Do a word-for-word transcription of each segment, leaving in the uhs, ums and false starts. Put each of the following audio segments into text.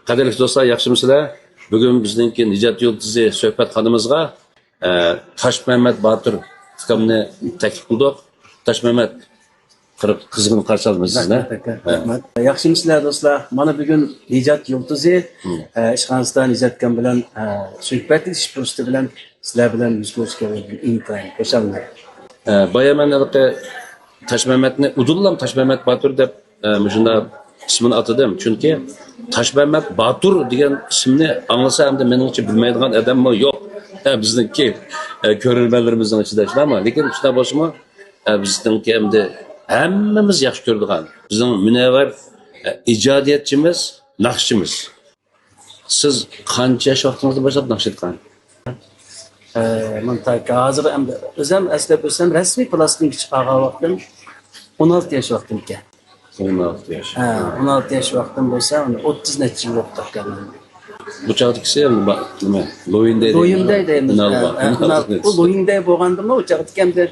قەدىرلىك دوستلار، ياخشىمۇسىلەر؟ بۈگۈن بىزنىڭكى نىجات يۇلتۇزى سۆھبەتخانىمىزغا، ئە، تاشمەمەت باتۇر ئۇكامنى تەكلىپ قىلدۇق. تاشمەمەت، قىرىپ قىزغىن قارشى ئالىمىز سىزنى. رەھمەت، رەھمەت، ھە. رەھمەت. ياخشىمۇسىلەر دوستلار؟ مانا بۈگۈن نىجات يۇلتۇزى، مم. ئە، ئىشخانىسىدا نىجات ئۇكام بىلەن، ئە، سۆھبەتلىشىش پۇرسىتى بىلەن سىلەر بىلەن يۈز كۆرۈشكەنلىكىمدىن ئىنتايىن خۇشالمەن. ئە، بايا مەن ھېلىقى تاشمەمەتنى ئۇدۇللام تاشمەمەت باتۇر دەپ، ئە، مۇشۇنداق ئىسمىنى ئاتىدىم. چۈنكى تاشمەمەت باتۇر دېگەن ئىسىمنى ئاڭلىسا، ئەمدى مېنىڭچە بىلمەيدىغان ئادەممۇ يوق. ئە، بىزنىڭكى، ئە، كۆرۈرمەنلىرىمىزنىڭ ئىچىدە، شۇنداقمۇ؟ لېكىن شۇنداق بولسىمۇ، ئە، بىزنىڭكى ئەمدى ھەممىمىز ياخشى كۆرىدىغان، بىزنىڭ مۇنەۋۋەر، ئە، ئىجادىيەتچىمىز، ناخشىچىمىز. سىز قانچە ياش ۋاقتىڭىزدا باشلاپ ناخشا ئېيتقان؟ ئە، مەن تاكى ھازىر ئەمدى ئۆزۈم ئەسلەپ ئۆتسەم، رەسمىي پىلاستىنكا چىقارغان ۋاقتىم ئون ئالتە ياش ۋاقتىمكەن. ئون ئالتە ياش. ھە، ئون ئالتە ياش ۋاقتىم بولسا، ئۇنى ئوتتۇز نەچچە يىل بولۇپتىكەن. بۇ چاغدىكىسى ئەمدى با-، نېمە، لويىندەي دەيمىز. لويىندەي دەيمىز. ئۇنال ھە، بار. ھە، ئۇنال. ئۇ لويىندەي بولغاندىمۇ، ئۇ چاغدىكى ئەمدى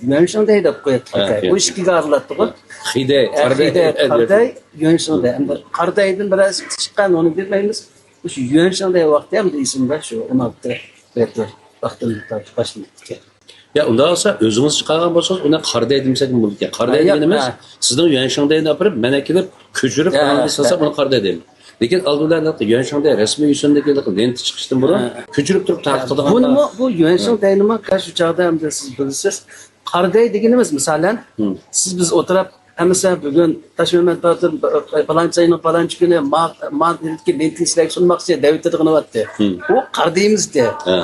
يۈەنشېڭدەي دەپ قوياتتۇق. ھە، ئۇ يۈەنشېڭ. ئىككىگە ئايرىلاتتىغۇ. خىدەي، ھە، قاردەي، خىدەي، ھە، قاردەي، يۈەنشېڭدەي. ئەمدى قاردەيدىن بىرەرسى چىققان، ئۇنى بىلمەيمىز. شۇ يۈەنشېڭدەي ۋاقتى ئەمدى ئېسىمدە، شۇ ئون ئالتە ۋاقتىمدىن تارتىپ باشلىنىپتىكەن. يا، ئۇنداق بولسا ئۆزىڭىز چىقارغان بولسىڭىز، ئۇنى قاردەي دېمىسەك بولىدىكەن. قاردەي ھە، ياق، دېگىنىمىز ھە. سىزنىڭ يۈەنشېڭدەينى ئاپىرىپ، مەن ئەكېلىپ كۆچۈرۈپ، ھە، ئانىڭدىن سالسام، ھە. ئۇنى قاردەي دەيمەن. لېكىن ئالدى بىلەن يۈەنشېڭدەي رەسمىي يۈسۈندىكى لېنتا چىقىشتىن بۇرۇن ھە. كۆچۈرۈپ تۇرۇپ تارقىتىدىغان. بۇنىمۇ، بۇ يۈەنشېڭدەينىمۇ شۇ چاغدا ئەمدى سىز بىلىسىز. قاردەي دېگىنىمىز، مىسالەن، ھە. سىز بىز ئولتۇراپ، ئەمىسە بۈگۈن تاشمەمەت باتۇر پالانچى ئاينىڭ پالانچى كۈنى ما، ما دېدىكى لېنتىنى سىلەرگە سۇنماقچى دەۋېتىدىغىنى ئەتتى. ھە. ئۇ قاردىيىمىز دە. ھە.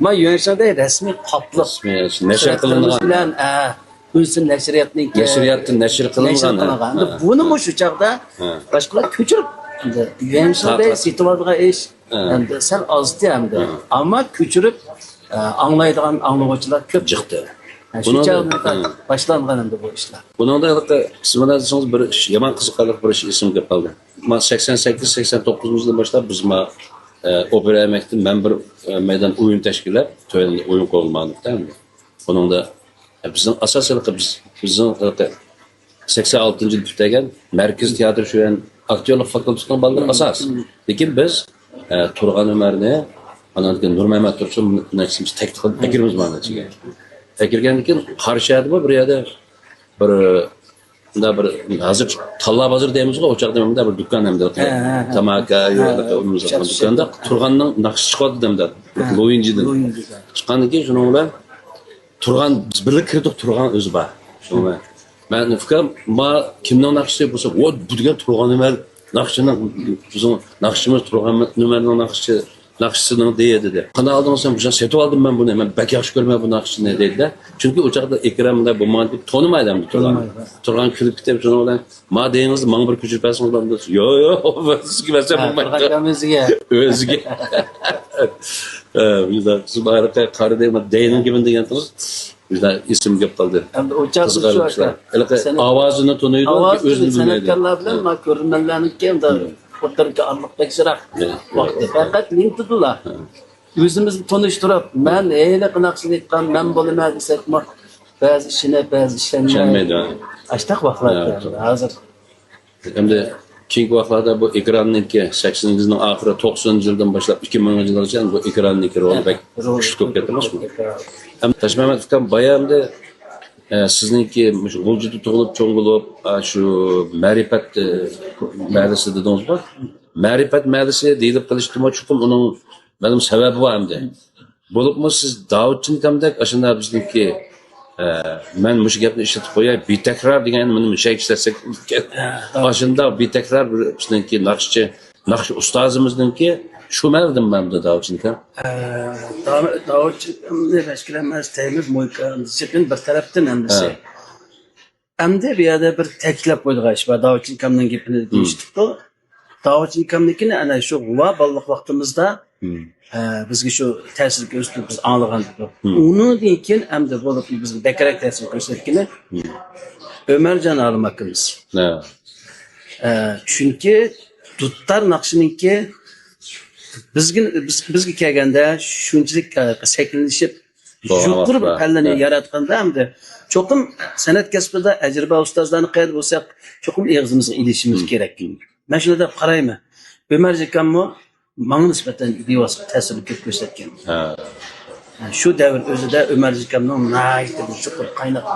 ما يۈەنشېڭدەي رەسمىي قاپلىق. رەسمىي نەشر قىلىنغان. بىلەن، ھە. ئۈنسىن نەشرىياتنىڭكى نەشرىياتتىن نەشر قىلىنغان. نەشر قىلىنغان. ھە. بۇنىمۇ شۇ چاغدا ھە. باشقىلار كۆچۈرۈپ، يۈەنشېڭدەي سېتىۋالىدىغان ئىش ھە. ئەمدى سەل ئازدى ئەمدى. ھە. ئەمما كۆچۈرۈپ، ئاڭلايدىغان ئاڭلىغۇچىلار كۆپ. جىقتى. ھە، شۇ چاغدىن ھە. باشلانغان ئەمدى بۇ ئىشلار. بۇنىڭدا ھېلىقى سىز مانا دېسىڭىز بىر ئىش، يامان قىزىقارلىق بىر ئىش ئېسىمگە كەپ قالدى. ما سەكسەن سەككىز، سەكسەن توققۇزىنچى يىلدىن باشلاپ بىز ما، ئوپېرا ئەمەكتىن مەن بىر، مەيدان ئويۇن تەشكىللەپ، تۆۋەندە ئويۇن قويۇلماقتا ئەمدى. بۇنىڭدا، بىزنىڭ ئاساسىي ھېلىقى بىز، بىزنىڭ ھېلىقى سەكسەن ئالتىنچى يىل پۈتتۈرگەن مەركىزىي تىياتىر شۇ يەن ئاكتيورلۇق فاكۇلتېتىنىڭ بالىلىرى ئاساس. لېكىن بىز، ئە، تۇرغان ئۆمەرنى، ئاندىن كېيىن نۇرمەمەت تۇرسۇن، بۇنى بىز تەكلىپ قىلىپ ئەكىرىمىز مانا ئىچىگە. ئەكىرگەندىن كېيىن قارشى يەردىمۇ بىر يەردە بىر، مۇنداق بىر ھازىر تاللا بازىرى دەيمىزغۇ، ئۇ چاغدا مۇنداق بىر دۇكان ئەمدى ھە، ھە، ھە. تاماكا، ھە، يوللىقى، ھە. ئۇنىڭ ساتقان دۇكاندا تۇرغاننىڭ ناخشىسى چىقىۋاتىدۇ ئەمدى. ھە. لويىنجىدىن. لويىنجىدىن. چىققاندىن كېيىن شۇنىڭ بىلەن تۇرغان، بىز بىرگە كىردۇق، تۇرغان ئۆزى بار. شۇڭا مەن، ئۇكام، ما كىمنىڭ ناخشىسى بولسا، ۋو، بۇ دېگەن تۇرغان ئۆمەر ناخشىنىڭ، بىزنىڭ ناخشىمىز تۇرغان ئۆمەرنىڭ ناخشىسى، ناخشىسىنىڭ دېيە دېدى. قانداق ئالدىڭ سەن بۇ؟ سېتىۋالدىم مەن بۇنى، مەن بەك ياخشى كۆرىمەن بۇ ناخشىنى دېدى-دە. چۈنكى ئۇ چاغدا ئېكران بىلەن بولمىغان، تونۇمايدۇ ئەمدى تۇرغان. تونۇمايدۇ. تۇرغان كۈلۈپ كېتىپ شۇنىڭ بىلەن، ما دېيىڭىز، ماڭا بىر كۆچۈرۈپ بەرسىڭىز بولامدۇ؟ يوق، يوق، سىزگە بەرسەم ھە، بولمايدۇ. تۇرغان ئۆزىگە. ئۆزىگە. ھە، مۇنداق، سىز بارىقى قارا دەيمەن، دەينىڭ گېپىنى دېگەنتىڭىز، مۇنداق ئېسىمگە كېلىپ قالدى. ئەمدى ئۇ چاغدا شۇ قىزىقارلىقلار. ھېلىقى سەنئەت، ئاۋازىنى تونۇيدۇ، ئاۋاز ئۆزىنى بىلمەيدۇ. سەنئەتكارلار بىلەن ھە. ما كۆرۈرمەنلەرنىڭكى ئەمدى ھە. ئوتتۇرىدىكى ئارىلىق بەك يىراق ھە. ۋاقتى. پەقەت لېنتىدىلا. ھە. ئۆزىمىزنى تونۇشتۇرۇپ، مەن ھېلىقى ناخشىنى ئېيتقان، مەن بولىمەن دېسەكمۇ، بەزى ئىشىنىپ، بەزى ئىشەنمەي. ئىشەنمەيدۇ، ھە. ئاشتاق ۋاقىتلار ھە، ئىكەن توغرا. ھازىر. ئەمدى كېيىنكى ۋاقىتلاردا بۇ ئېكراننىڭكى سەكسىنىنچى يىلنىڭ ئاخىرى، توقسىنىنچى يىلدىن باشلاپ ئىككى مىڭىنچى يىلغىچە بۇ ئېكراننىڭكى رولى ھە، بەك رول كۈچلۈك بولۇپ كەتتى ئەمەسمۇ؟ ھە. ئەمدى تاشمەمەت ئۇكام بايا ئەمدى، ئە، سىزنىڭكى مۇشۇ غۇلجىدا تۇغۇلۇپ، چوڭ بولۇپ، ئە، شۇ مەرىپەت، ئە، مەھەللىسى دېدىڭىزغۇ؟ مەرىپەت مەھەللىسى دېيىلىپ قېلىشتىمۇ چوقۇم ئۇنىڭ مەلۇم سەۋەبى بار ئەمدى. بولۇپمۇ سىز داۋۇتچىن ئاكامدەك ئاشۇنداق بىزنىڭكى، ئە، مەن مۇشۇ گەپنى ئىشلىتىپ قوياي، بىتەكرار دېگەن مۇنى مۇشۇ ئىشلەتسەك بولىدىكەن. ھە، ھە. ئاشۇنداق بىتەكرار بىر بىزنىڭكى ناخشىچى، ناخشا ئۇستازىمىزنىڭكى شۇ مەھەلدىن بارمىدى داۋۇتچىن ئاكام؟ ئە، داۋۇ-، داۋۇتچىن ئاكامنى بەشكىلەم ئەمەس دەيمىز، مويكا، دىسىپلىن بىر تەرەپتىن ئەمدىسى. ھە. ئەمدى بۇ يەردە بىر تەكىتلەپ قويىدىغان ئىش بار. داۋۇتچىن ئاكامنىڭ گېپىنى ھىم. دېيىشتۇققۇ. داۋۇتچىن ئاكامنىڭكىنى ئەنە شۇ غۇۋا بالىلىق ۋاقتىمىزدا، ھىم. ئە، بىزگە شۇ تەسىر كۆرسىتىپ بىز ئاڭلىغان ئىدۇق. ھىم. ئۇنىڭدىن كېيىن ئەمدى بولۇپ بىزگە بەكرەك تەسىر كۆرسەتكىنى ھىم. ئۆمەرجان ئالىم ئاكىمىز. ھە. ئە، چۈنكى دۇتار ناخشىنىڭكى بىزگە، بىز، بىزگە كەلگەندە شۇنچىلىك، ئە، شەكىللىشىپ، بولغان يۇقىرى بىر ۋاقىتتا. پەللىنى ھە. ياراتقاندا ئەمدى چوقۇم سەنئەت كەسپىدە ئەجرىبا ئۇستازلارنى قەيەردە بولساق، چوقۇم ئېغىزىمىزغا ئېلىشىمىز مم. كېرەك. مەن شۇنداق دەپ قارايمەن. ئۆمەرجان ئاكاممۇ ماڭا نىسبەتەن بىۋاسىتە تەسىرنى كۆپ كۆرسەتكەن. شۇ دەۋر ئۆزىدە ئۆمەرجان ئاكامنىڭ ناھايىتى بىر چوقۇر قايناق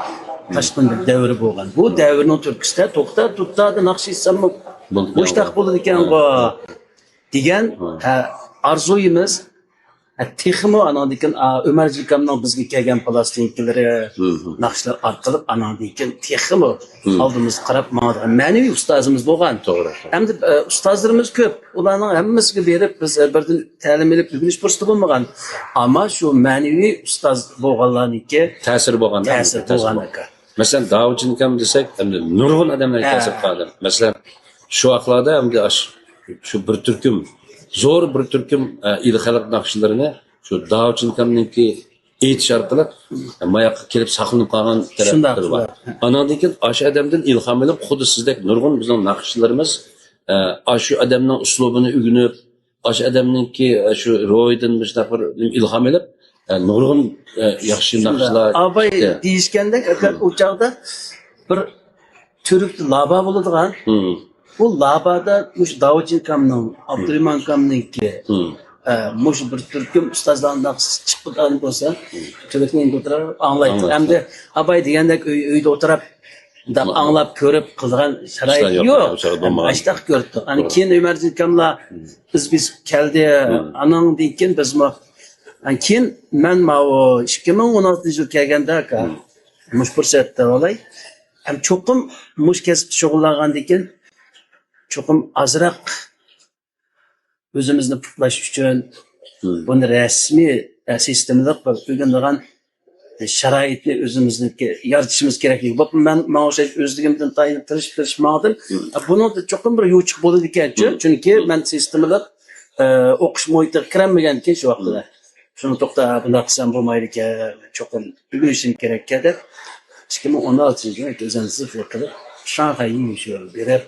تاشقىن بىر دەۋرى بولغان. بۇ دەۋرنىڭ تۈرتكىسىدە توختا توختادا ناخشا ئېيتساممۇ مۇشتاق بولىدىكەنغۇ دېگەن، ھە، ئارزۇيىمىز. ھە، تېخىمۇ ئاناندىن كېيىن، ئا، ئۆمەرجان ئاكامنىڭ بىزگە كەلگەن پىلاستىنكىلىرى، ناخشىلار ئارقىلىق ئاناندىن كېيىن تېخىمۇ ئالدىمىزغا قاراپ ماڭىدىغان مەنىۋى ئۇستازىمىز بولغان. توغرا. ئەمدى، ئە، ئۇستازلىرىمىز كۆپ. ئۇلارنىڭ ھەممىسىگە بېرىپ بىز، ئە، بىردىن تەلىم ئېلىپ ئۆگىنىش پۇرسىتى بولمىغان. ئەمما شۇ مەنىۋى ئۇستاز بولغانلارنىڭكى تەسىرى بولغان، تەسىر بولغان ئاكا. مەسىلەن، داۋۇچىنكام دېسەك، ئەمدى نۇرغۇن ئادەملەرگە تەسىر قىلغان. مەسىلەن، شۇ ۋاقىتلاردا ئەمدى ئاش-، شۇ بىر تۈركۈم، زور بىر تۈركۈم، ئە، ئىلى خەلق ناخشىلىرىنى شۇ داۋۇچىنكامنىڭكى ئېيتىش ئارقىلىق، ئە، ماياققا كېلىپ ساقلىنىپ قالغان تەرەپلىرى بار. ئاناندىن كېيىن ئاشۇ ئادەمدىن ئىلھام ئېلىپ، خۇددى سىزدەك نۇرغۇن بىزنىڭ ناخشىلىرىمىز، ئە، ئاشۇ ئادەمنىڭ ئۇسلۇبىنى ئۆگىنىپ، ئاشۇ ئادەمنىڭكى، ئە، شۇ روھىدىن مۇشۇنداق بىر ئىلھام ئېلىپ، ئە، نۇرغۇن، ئە، ياخشى ناخشىلار. ئاباي دېيىشكەندەك، ئاكا، ئۇ چاغدا بىر تۈركتە لابا بولىدىغان. بۇ لابادا مۇشۇ داۋۇچىنكامنىڭ، ئابدۇرېھمانكامنىڭكى، ئە، مۇشۇ بىر تۈركۈم ئۇستازلارنىڭ ناخشىسى چىققان بولسا، تۈركنى ئولتۇرۇپ ئاڭلايتتۇق. ئەمدى ئاباي دېگەندەك ئۆي، ئۆيدە ئولتۇرۇپ، مۇنداق ئاڭلاپ كۆرۈپ قىلىدىغان شارائىت يوق. ئاشتاق كۆرۈپتۇق. ئەنكىيىن ئۆمەرجان ئاكاملار بىز، بىز كەلدى. ئاناندىن كېيىن بىزمۇ، ئەنكىيىن مەن ماۋۇ ئىككى مىڭ ئون ئالتىنچى يىل كەلگەندە، ئاكا، مۇشۇ پۇرسەتتە ئولاي، ھەم چوقۇم مۇشۇ كەسىپتە شۇغۇللانغاندىن كېيىن چوقۇم ئازراق ئۆزىمىزنى پۇختىلاش ئۈچۈن، بۇنى رەسمىي، ئە، سىستېمىلىق بىر ئۆگىنىدىغان شارائىتنى ئۆزىمىزنىڭكى يارىتىشىمىز كېرەكلىكى. بولۇپمۇ مەن ماڭا ئوخشاش ئۆزلۈكۈمدىن تايىنىپ تىرىشىپ، تىرىشىپ ماڭدىم. بۇنىڭدا چوقۇم بىر يوچۇق بولىدىكەنچۇ، چۈنكى مەن سىستېمىلىق، ئە، ئوقۇش مۇھىتىغا كىرەلمىگەنكەن شۇ ۋاقىتتا. شۇنى توختا، بۇنداق قىلسام بولمايدىكەن، چوقۇم ئۆگىنىشىم كېرەككەن دەپ، ئىككى مىڭ ئون ئالتىنچى يىلى ئۆزۈم زىللا قىلىپ، شاڭخەيگە شۇ بېرىپ،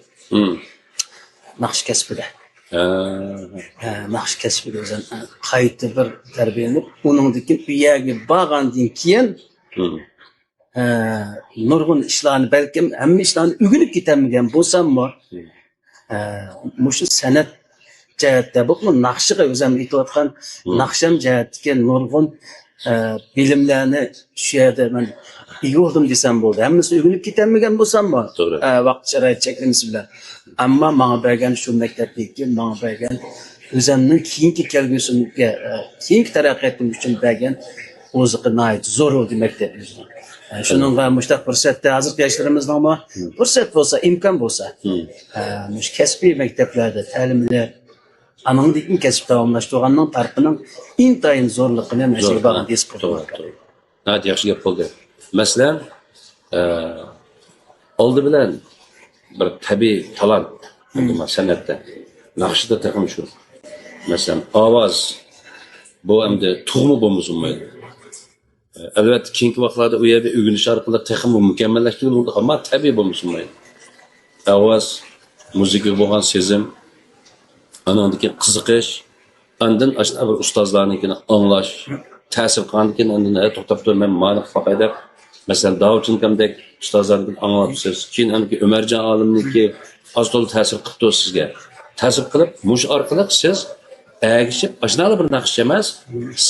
ناخشا كەسپىدە. ھە، ناخشا كەسپىگە ئۆزۈم قايتا بىر تەربىيەلىنىپ، ئۇنىڭدىن كېيىن ئۇ يەرگە بارغاندىن كېيىن، ھە، نۇرغۇن ئىشلارنى، بەلكىم ھەممە ئىشلارنى ئۆگىنىپ كېتەلمىگەن بولساممۇ، ھە، مۇشۇ سەنئەت جەھەتتە، بولۇپمۇ ناخشىغا ئۆزۈم ئېيتىۋاتقان ناخشام جەھەتتىكى نۇرغۇن، ئە، بىلىملەرنى شۇ يەردە مەن ئىگە بولدۇم دېسەم بولىدۇ. ھەممىسىنى ئۆگىنىپ كېتەلمىگەن بولساممۇ، ئە، ۋاقىت شارائىت چەكلىمىسى بىلەن. ئەمما ماڭا بەرگەن شۇ مەكتەپتىكى، ماڭا بەرگەن ئۆزۈمنىڭ كېيىنكى كەلگۈسىمگە، ئە، كېيىنكى تەرەققىياتىم ئۈچۈن بەرگەن ئوزۇقى ناھايىتى زور بولدى مەكتەپ ئۆزىنىڭ. ئە، شۇنىڭغا مۇشۇنداق پۇرسەتتە ھازىرقى ياشلىرىمىزنىڭمۇ پۇرسەت بولسا، ئىمكان بولسا، ئە، مۇشۇ كەسپىي مەكتەپلەردە تەلىمنى ئانىڭدىن كېيىن كەسىپ داۋاملاشتۇرغاننىڭ پەرقىنىڭ ئىنتايىن زورلۇقىنى مەن شۇ باغدا ھېس قىلدىم. توغرا، توغرا. ناھايىتى ياخشى گەپ بولدى. مەسىلەن، ئە، ئالدى بىلەن بىر تەبىئىي تالانت، سەنئەتتە، ناخشىدا تېخىمۇ شۇ. مەسىلەن، ئاۋاز، بۇ ئەمدى تۇغما بولمىسا بولمايدۇ. ئەلۋەتتە، كېيىنكى ۋاقىتلاردا ئۇ يەردە ئۆگىنىش ئارقىلىق تېخىمۇ مۇكەممەللەشتۈرگىلى بولىدۇ، ئەمما تەبىئىي بولمىسا بولمايدۇ. ئاۋاز، مۇزىكىغا بولغان سېزىم، ئانىڭدىن كېيىن قىزىقىش، ئاندىن ئاشۇنداق بىر ئۇستازلارنىڭكىنى ئاڭلاش، تەسىر قىلغاندىن كېيىن ئاندىن، ھە، توختاپ تۇر، مەن مانا قىلىپ باقاي دەپ، مەسىلەن، داۋۇچىنكامدەك ئۇستازلاردىن ئاڭلاپسىز، كېيىن ئاندىن كېيىن ئۆمەرجان ئالىمنىڭكى ئاز تولا تەسىر قىپتۇ سىزگە. تەسىر قىلىپ، مۇشۇ ئارقىلىق سىز ئەگىشىپ، ئاشۇنداقلا بىر ناخشا ئەمەس،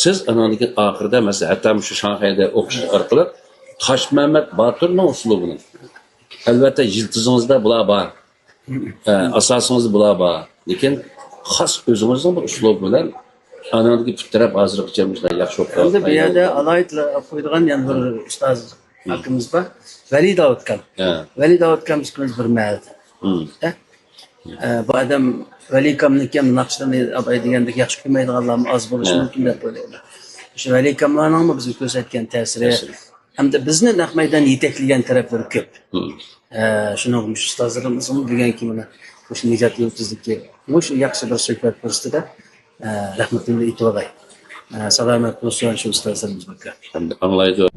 سىز ئانىڭدىن كېيىن ئاخىرىدا، مەسىلەن، ھەتتا مۇشۇ شاڭخەيدە ئوقۇش ئارقىلىق تاشمەمەت باتۇرنىڭ ئۇسلۇبىنى، ئەلۋەتتە، يىلتىزىڭىزدا بۇلار بار. ئە، ئاساسىڭىزدا بۇلار بار. لېكىن خاس ئۆزىڭىزنىڭ بىر ئۇسلۇبى بىلەن ئانىڭدىكى پۈت تەرەپ ھازىرغىچە مۇشۇنداق ياخشى بولۇپ ئەمدى بۇ يەردە ئالاھىدە قويىدىغان يەنە بىر ئۇستاز ئاكىمىز بار. ۋەلى داۋۇتكام. ھە. ۋەلى داۋۇتكام ئىككىمىز بىر مەھەللىدە. ھە؟ ئە، بۇ ئادەم ۋەلىكامنىڭكى ناخشىلىرىنى ئاباي دېگەندەك ياخشى كۆرمەيدىغانلارمۇ ئاز بولۇشى مۇمكىن دەپ ئويلايمەن. شۇ ۋەلىكاملارنىڭمۇ بىزگە كۆرسەتكەن تەسىرى، ھەمدە بىزنى نەق مەيدان يېتەكلىگەن تەرەپلىرى كۆپ. ئە، شۇنىڭغا مۇشۇ ئۇستازلىرىمىزمۇ بۈگۈنكى مانا مۇشۇ نىجات يۇلتۇزىدىكى مۇشۇ ياخشى بىر سۆھبەت پۇرسىتىدە، ئە، رەھمىتىمنى ئېيتىۋالاي. ئە، سالامەت بولسۇن شۇ ئۇستازلىرىمىز باركەن. ئاڭلايدۇ.